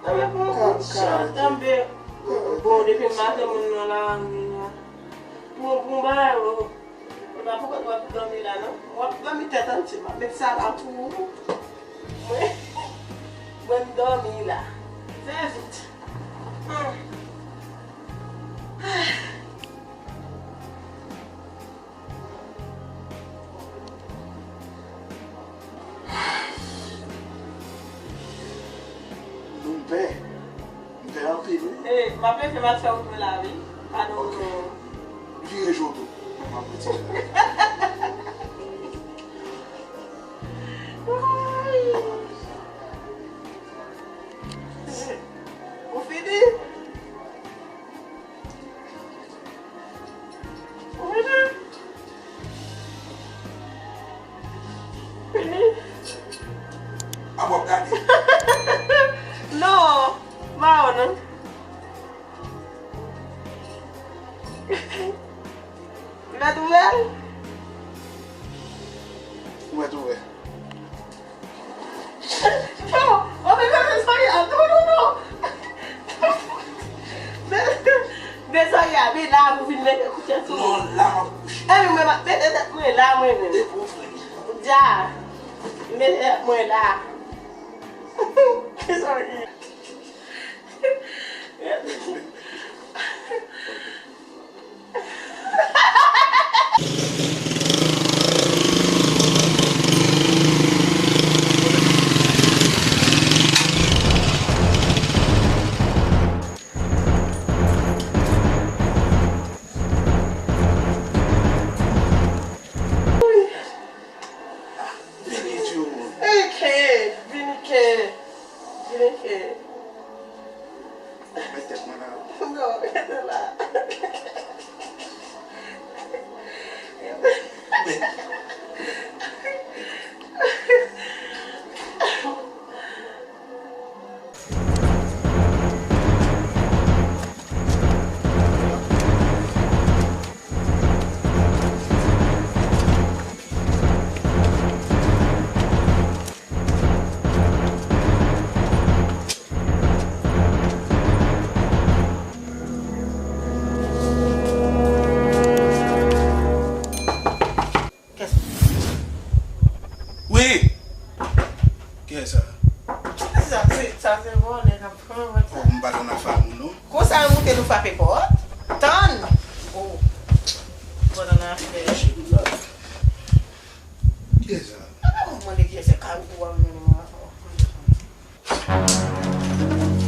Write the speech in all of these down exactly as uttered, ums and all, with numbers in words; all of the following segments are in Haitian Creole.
Tanbe pou yon kout chan, tanbe. Bon, depi maten moun nan la, moun nan. Pou, pou yon bagay, oh. Mwen pa konprann w ap dòmi la, non. W ap dòmi tèt anti, m ap met sa la pou ou. Mwen, mwen m dòmi la. Fè vit. Ah. Non, m pè. M pè anpil, wi. E, m ap leve, m al fè wout mwen la, wi. Padon, non. Vire je w tou. M ap retire la. Ay. Ou fini? Ou fini? Fini? A, w ap gade. Non, pa wè non. Mèt ouvè l? Ou mèt ouvè. Non, non, men, men, men, Zoya, non, non, non. Men, men, Zoya, men la, pou vin mete koutyen sou mwen. Non, la, m ap kouche. E, men, mwen, mete tèt mwen la, mwen menm. Depi w fè. Dja. Mete tèt mwen la. Zoya. Vini, Djo. Vini, Ken. Vini, Ken. Vini, Ken. Mete tèt mwen la. Non, rete la. Wi! Kiyès sa? Sa se, sa se vòlè k ap pran vòt la. Oh, m pa konn afè moun non. Konsa yo moute nou frape pòt? Tann! Oh. Vòlè nan afè. Kiyès sa? Apa mwen mande kiyès se kay ou a mwen nan afè.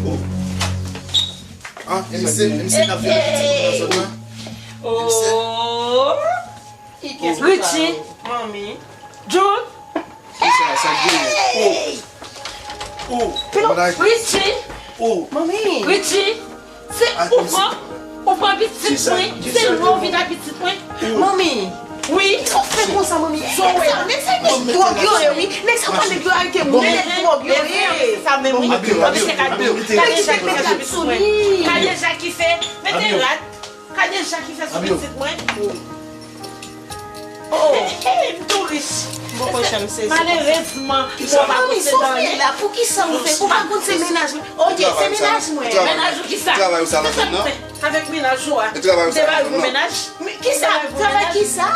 Oh. Ah, M C, M C k ap vin pitit mwen nan zòn nan. M C. Oh. Richie. Manmi. Jude. Kisa sa genyen? Oh. Oh. Richie. Oh. Manmi. Richie. Se ou pran, ou pran pitit mwen, se lwen ou vin ak pitit mwen. Manmi. Wi. Sa w fè konsa, manmi? Sa w wè? Nèg sa nèg dwòg yo ye, wi. Nèg sa pa nèg yo arete moun, nèg dwòg yo ye. Se sa menm, wi. Manmi, se Kadeja. Kadeja ki fè sa sou pitit mwen. Kadeja ki fè, mete rad. Kadeja ki fè sou pitit mwen. Oh. Hey, hey, m tou rich. M poko janm sezi. Malerezman, mwen pa posede anyen. Manmi, sa w fè la? Poukisa w fè? Ou pa konn se mennaj mwen? Ok, se mennaj mwen. Mennaj ou kisa? Travay ou sa nan zòn nan? Avèk mennaj ou a. Ou te ba yo mennaj? Men kisa? Travay kisa?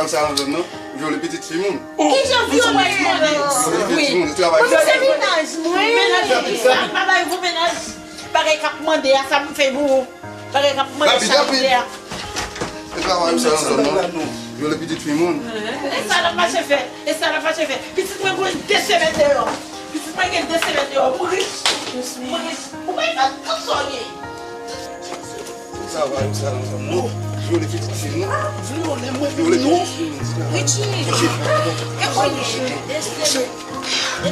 Sa nan zòn nan, vyole pitit fi moun. Kijan vyole? Vyole pitit fi moun, se travay. Mwen se mennaj mwen. Mennaj ki sa? Pa bay pou mennaj. Bagay k ap mande a, sa m fè pou ou. Bagay k ap mande sa m fè a. Se travay sa nan zòn nan. Vyole pitit fi moun. E sa l ap mache fè. E sa l ap mache fè. Pitit mwen gen de semèn deyò. Pitit mwen gen de semèn deyò. Mouri. Mouri. Ou pa fè tout sa w gen. Travay sa nan zòn nan. Vyole pitit fi nou. Vyole mwen. Vyole pitit fi nou. Richie. E konnen. De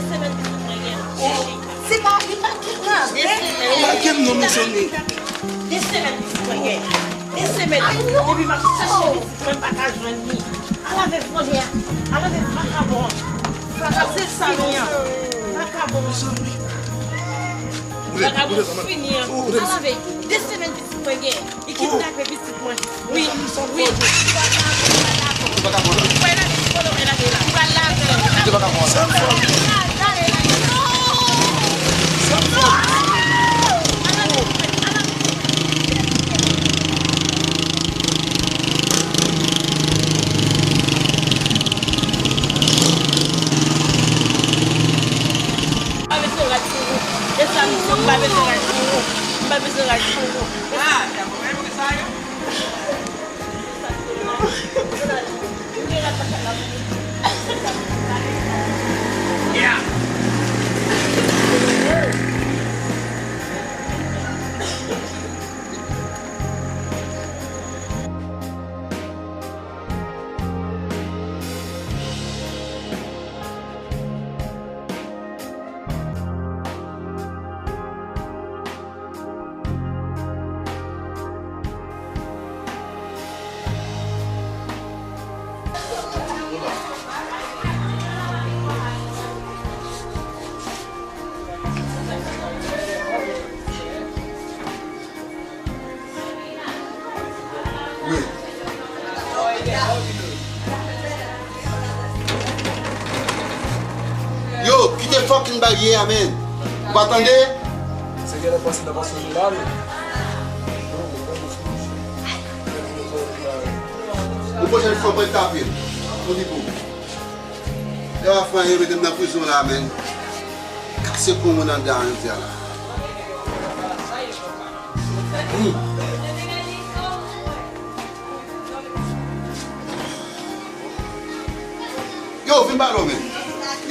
semèn pitit mwen gen. Se pa, li pa kidnape. Lage m non, mezanmi. De semèn pitit mwen gen. De semèn. Depi m ap chache pitit mwen, m pa ka jwenn li. Al avè vòlè a. Al avè vakabon an. Vakabon se sa li ye. Vakabon. Vakabon fini an. Al avè. De semèn pitit mwen gen. Li kidnape pitit mwen. Wi, wi. Ou pa ka pran la. Ou pa lage, ou pa lage la. Ou pa lage la. Ou pa ka pran la. M pa bezwen rad pou ou. E sa m di, m pa bezwen rad pou ou. M pa bezwen rad pou ou. Ah, sa bon, men pou sa yo. Wi. Yo, kite fucking baryè a, man. Ou pa tande? Se genlè pase nan pase nou la, men. Yon pwochèn fwa, mwen tape l. Pou di pou. Lè w ap fè anyen, mete m nan prizon la, man. Kase kou moun anndan an, jodi a la. Hmm. Yo, vin pale w, men.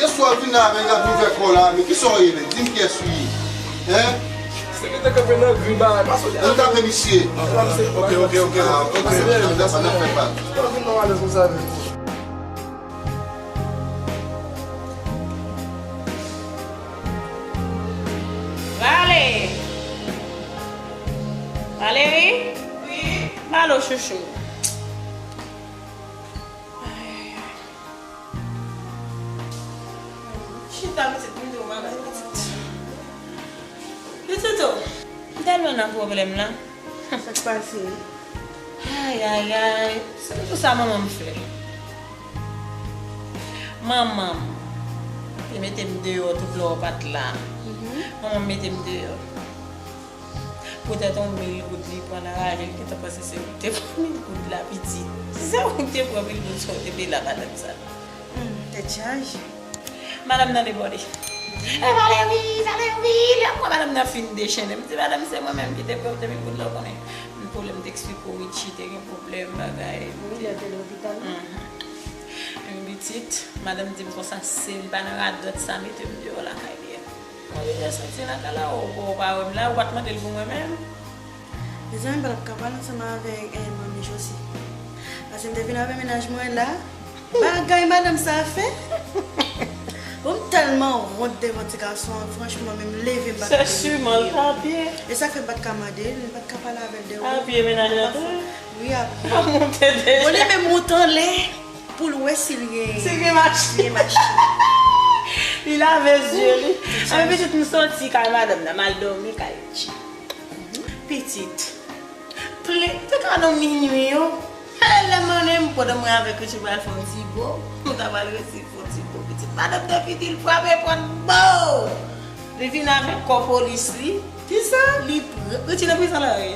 Yèswa w vin la, men, l ap vin fè kò la, men kisa w ye, men? Di m kiyès ou ye. Hein? Se ki te kanpe nan gri bagay, pa sot. Ann tape misye. Ok, ok, ok. Ah, ok. N ap fè pa. Ou pa vin nan alèz konsa, men. Prale! Prale, wi? Wi. Prale, chouchou. Ay, ay, ay. Chita, pitit, m di w bagay, pitit. Pitit, o. M tèlman nan pwoblèm la. Sa k pase? Ay, ay, ay. Se toujou sa manman m fè. Manman m te mete m deyò tout lè w pa t la. Mhm. Manman m mete m deyò. Poutèt yon mil goud li pran nan rale, li gentan panse se ou k te pran mil goud la, pitit. Se ou k te pran mil goud sa w te peye la madanm sa. Hmm, tèt chaje. Madanm nan debòde. E pale wi, pale wi. Lè m wè madanm nan fin dechennen, m di, "Madanm, se mwen menm ki te pran mil goud la, w konnen." M pwoblèm, m te eksplike w, Richie te gen pwoblèm, bagay. Wi, lè te lopital. Mhm. Yon pitit, madanm di m konsa, se li pa nan radòt sa mete m deyò lakay li a. Mwen deja soti nan kay la, ou, ou pa wè m la, ou pa t mande l pou mwen menm. Mezanmi, m pa t ap ka pale ansanm avèk, eh, manmi Josie. Paske m te vin avè mennaj mwen la. Bagay madanm sa fè. Bon, m tèlman wont devan ti gason an, franchman, men m leve m pa t ka. Se siman l t apye. E sa fè m pa t ka mande l, m pa t ka pale avè l de ou. Apye mennaj la tou? Wi, apye. Monte deja. Bon, li menm monte anlè. Pou l wè si l gen, si l gen machin. Li gen machin. Li lave zye li. Anben, pitit, m soti kay madanm nan, m al dòmi kay Richie. Pitit. Plen, te ka nan minui yo. E, lè m annik, pandan mwen avèk Richie pral fè yon ti bo, nou ta pral resi fè yon ti bo. Pitit, madanm nan vini, l frape pòt, bo! Li vin avèk kò polis li. Kisa? Li pran, Richie nan prizon la, wi.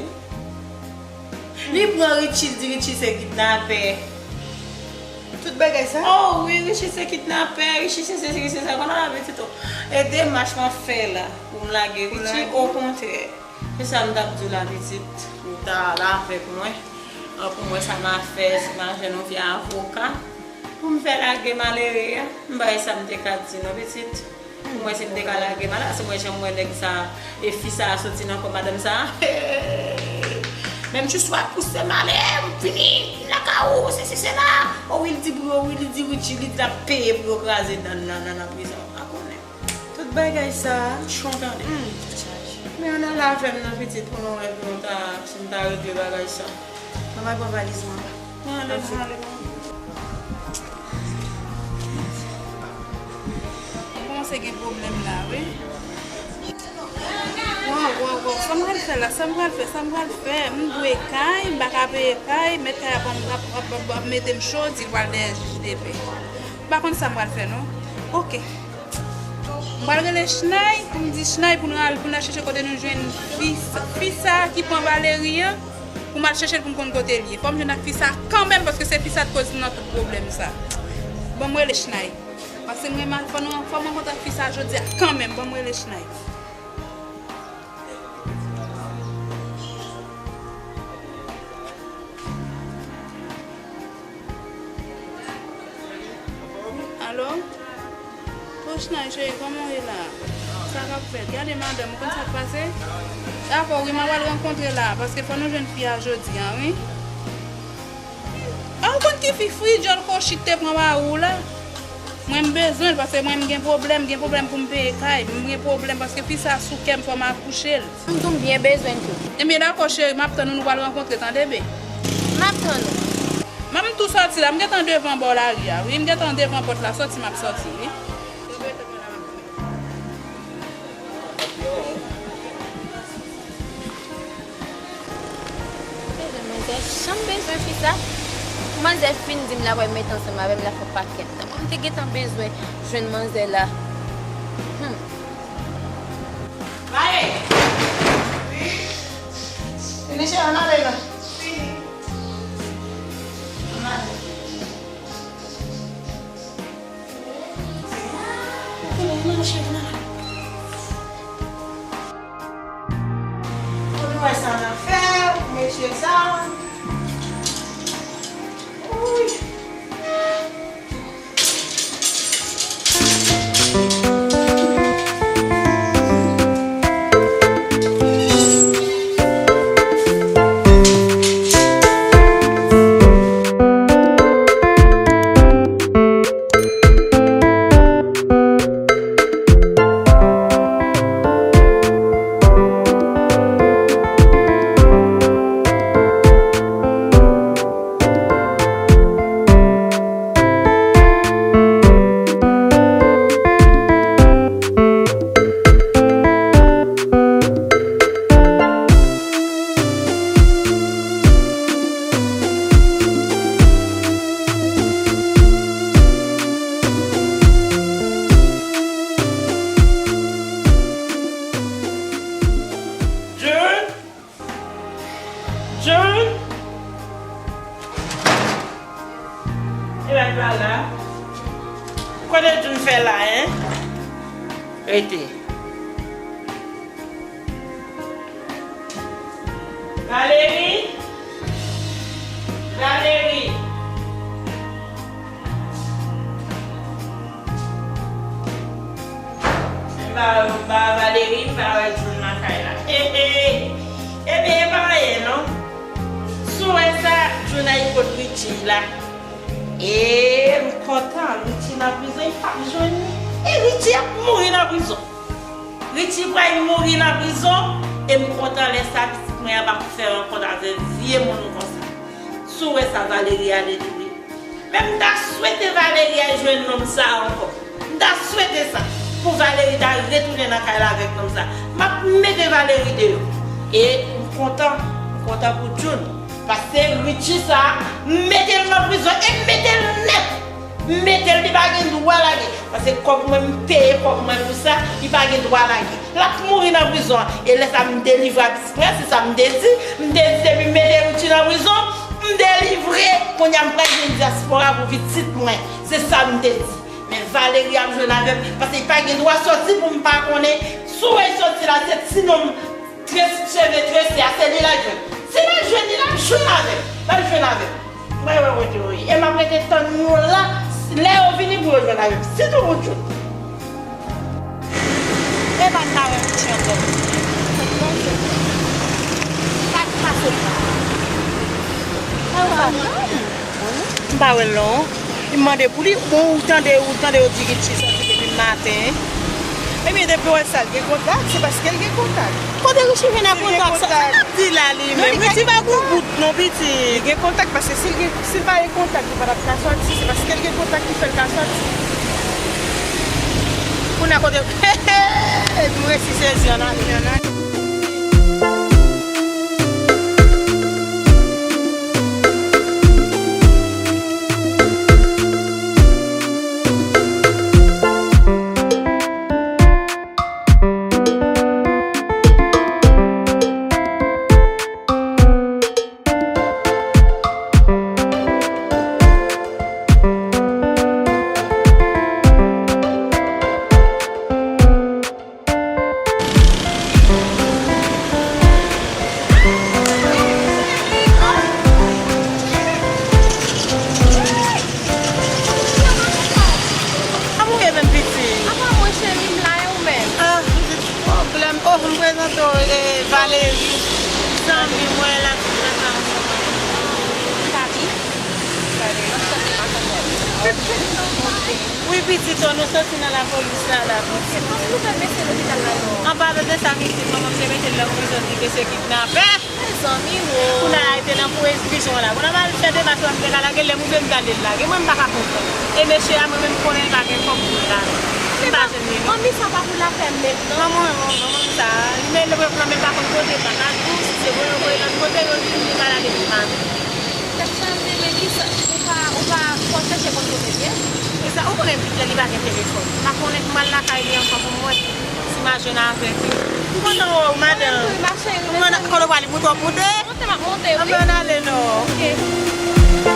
Li pran Richie, li di Richie se kidnapè. Tout bagay sa? Oh wi, Richie se kidnapè, Richie se sesi, Richie se sa, konn ala pitit ou. E demach m ap fè la pou m lage Richie, okontrè. Se sa m t ap di w la pitit. Ou ta la avèk mwen. An, pou mwen sa m ap fè, si m a jwenn yon vye avoka pou m fè lage malere a. M pa wè sa m te ka di non pitit. Pou mwen, si m te ka lage m ala, se mwen jan m wè nèg sa, e fi sa soti nan kò madanm sa. Menm jis wè pouse m ale, m fini lakay ou, sesi sela. O wi, li di pou yo, wi, li di Richie, li di l ap peye pou yo kraze dan l nan, nan, nan prizon. A konnen. Tout bagay sa. Chon tande. Hmm. Men ann al avè m nan pitit pou nou wè pou nou ta, si m ta regle bagay sa. Mwen pral pran valiz mwen. Ann ale, ann ale. Ou kòmanse gen pwoblèm la, wi. Waw, waw, waw, sa m pral fè la, sa m pral fè, sa m pral fè. M dwe kay, m pa ka peye kay, mèt kay ap, ap, ap, ap, ap mete m cho, di l pral dèyè jij de pè. M pa konn sa m pral fè, non. Oke. M pral rele Chnay pou m di Chnay pou n al, pou n al chèche kote nou jwenn fi, fi sa ki pran Valery an. Pou m al chèche l pou m konn kote l ye. Fò m jwenn ak fi sa kanmenm, paske se fi sa t koz m nan tout pwoblèm sa. Ban m rele Chnay. Paske m renmen, fò nou, fò m rankontre ak fi sa jodi a kanmenm. Ban m rele Chnay. Alo? Chnay cheri, kòman w ye la? Sa k ap fèt? Gade madanm, ou konn sa k pase? Dakò, wi, m a pral rankontre la, paske fò nou jwenn fi a jodi a, wi. A, ou konn ki fi fri, djòl kochit te pran mari w la? Mwen, m bezwen l, paske mwen, m gen pwoblèm, gen pwoblèm pou m peye kay, m gen pwoblèm, paske fi sa sou kè m, fò m akouche l. M tou m byen bezwen l tou. Ebyen, dakò, cheri, m ap tann ou, nou pral rankontre, tande, be? M ap tann ou. Mwen, m tou sòti la, m gentan devan bò lari a, wi, m gentan devan pòt la, sòti, m ap sòti, wi. Manzè janm bezwen fi sa. Manzè fin di m l ap al met ansanm avè m, l ap fè pakèt tan. Mwen, m te gentan bezwen jwenn manzè la. Hmm. Vale! Wi? Vini, cheri, ann ale la. Vini. Ann ale. Vini, vini, cheri, ann ale. Pou nou wè sa n ap fè, pou mesye sa. Wouy. Jun? Jun? Ebyen, l pa la. Kote Jun fè la, en? Rete. Valery? Valery? M pa, m pa Valery, m pa wè Jun nan kay la. He, he. Ebyen, e pa anyen, non. Si w wè sa, Jun al kot Richie la. E m kontan, Richie nan prizon, li p ap jwenn li. E Richie ap mouri nan prizon. Richie pral mouri nan prizon, e m kontan lè sa pitit mwen an p ap fè rankont avè vye moun konsa. Si w wè sa, Valery ale tou wi. Men m ta swete Valery al jwenn nonm sa a ankò. M ta swete sa. Pou Valery ta retounen nan kay la avèk nonm sa a. M ap mete Valery deyò. E m kontan, m kontan pou Jun. Paske Richie sa a, m mete l nan prizon e m mete l nèt. M mete l, li pa gen dwa lage. Paske kòb mwen, m peye kòb mwen pou sa, li pa gen dwa lage. L ap mouri nan prizon an. E lè sa a, m delivre a pitit mwen, se sa m te di. M te di, depi m mete Richie nan prizon, M delivre, kounye a m pral jwenn dyaspora pou pitit mwen. Se sa m te di. Men Valery ap jwenn avè m, paske li pa gen dwa sòti pou m pa konnen. Si w wè l sòti la, se ti nonm Trese, cheve trese a, se li l al jwenn. Si l al jwenn li, l ap jwenn avè m. L ap jwenn avè m. Mwen wè kote yo ye. E m ap rete tann yo la. Lè yo vini pou yo jwenn avè m. Sitou pou Djoud. Evan pa wè mouche ankò. Sa k pase la? Sa w pa konn? M pa wè l non. Li mande pou li, bon, ou tande, ou tande yo di Richie sòti depi maten. Ebyen, depi w wè sa, l gen kontak, se paske l gen kontak. Kote Richie jwenn ak kontak sa? Di la li menm. Richie pa gon bout non, pitit. Li gen kontak, paske si l gen, si l pa gen kontak, li pa t ap ka sòti. Se paske l gen kontak ki fè l ka sòti. Kounye a kote, nou resi sezi ann ale, ann ale. Kòman w ye menm, pitit? Apa mwen, cheri, m la, e ou menm? Ah, pitit, pwoblèm. Oh, m prezante w, eh, Valery. Zanmi mwen la, ki travay ansanm avèk mwen. Papi? Valery, m ap chèche madanm mwen. Wi, pitit, oh, nou sòti nan lapolis la, la, pitit. Kòman nou fè mete lopital la, non? An palan de sa, pitit, manman m te mete l nan prizon, di ke se kidnapè. Mezanmi, wo. Kounye a, li te nan pri-, prizon la. Kounye a, m al fè demach la, m te ka lage l, lè m rive, m tande l lage. Mwen, m pa ka konprann. E mesye a, mwen menm, m konnen l pa gen kòb pou l lage. M pa jwenn li. Manmi sa pa pou lapè menm, non? Manman, manman, manman sa, li menm, li menm pa konn kote l pa ka di w, si se voye, voye lòt kote, yo di li pa lage li pa. Tèt chaje, men kisa, ou pa, ou pa, fò chèche konn kote l ye? E sa, ou konnen pitit la, li pa gen telefòn. M pa konnen pou m al lakay li ankò pou m wè. Si m a jwenn avèk li. M kontan wè w, madanm. Mwen tou, ma chérie, mezanmi. Kote w prale, moute w ap moute? Monte, m ap monte, wi. Anben, ann ale non. Ok.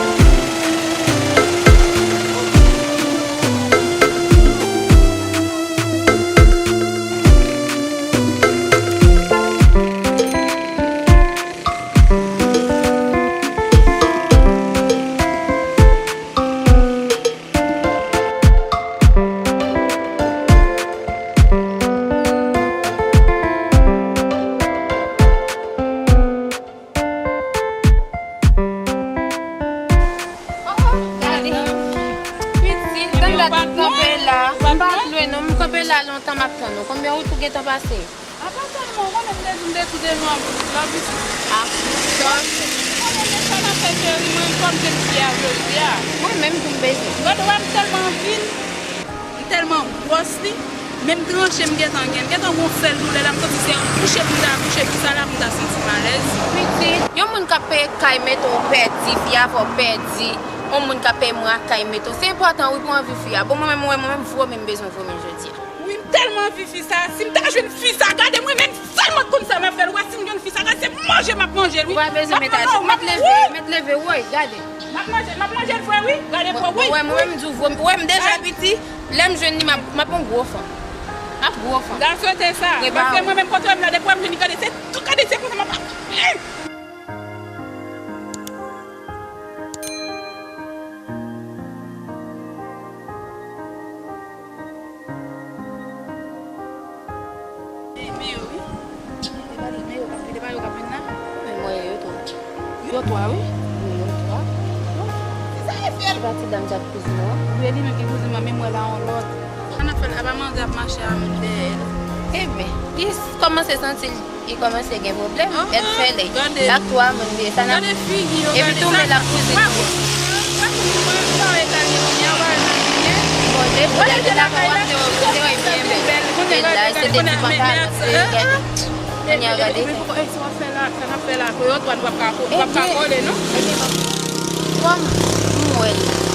Oh, oh, gade. Pitit, tann gad, kanpe la. M pa t lwen non, m kanpe la lontan, m ap tann ou. Konbyen wout ou gentan pase? Apa tèlman, ou konnen m te di m te tou devan an pou tout la, pitit. Ah, sòs. Ou konnen men sa n ap fè, cheri, mwen, fò m te di a jodi a. Mwen menm tou m bezwen. Gade, wè m tèlman anvi l, m tèlman gwòs li, menm tranche m gentan gen. M gentan gon sèl doulè la, m santi se akouche pou m ta akouche, pou sa la pou m ta santi m alèz. Pitit, yon moun k ap peye kay mete w pèdi, fi a fè w pèdi, yon moun k ap peye mwen ak kay mete w. Se enpòtan wi pou anvi fi a. Bon, mwen menm, mwen, mwen menm, vwomi m bezwen vwomi l jodi a. Wi, m tèlman anvi fi sa. Si m ta jwenn fi sa, gade mwen menm sèlman konn sa m ap fè l. Ou wè si m jwenn fi sa, gade se manje m ap manje l, wi. Ou pa bezwen met aji. Mèt leve, mèt leve, woy, gade. M ap manje, m ap manje l vre, wi. Gade po, wi. Ou wè, mwen menm m di w, ou wè m deja piti. Lè m jwenn li, m ap, m ap yon gwo fan. M ap gwo fan. Gade swete sa. Paske mwen menm kote w wè m la, depi w wè m jwenn li, gade se, gade se konsa m ap. Men yo wi. Men yo k ap, men yo k ap vin la. Men mwen yo tou. Yo twa wi. Wi, yo twa. Ki sa e fè l? Se pa ti dam sa k kouzin ou an? Wi, li menm ki kouzin mwen, men mwen la yon lòt. Sa n ap fè l, apa manzè ap mache a menm dèyè l? Ebyen, li kòmanse santi l. Li kòmanse gen pwoblèm, èt fè lè. Ak twa moun li ye, sa n ap. Epi tou men l ap kouzin tou. Bon, depi lè l te lakay w ap te wè byen bèl. E la, se te ti pantalon, se gade. Kounye a gade. Sa n ap fè la, sa n ap fè la, pou yo twa nou p ap ka, p ap ka kole, non? Ebyen, kòm m wè l.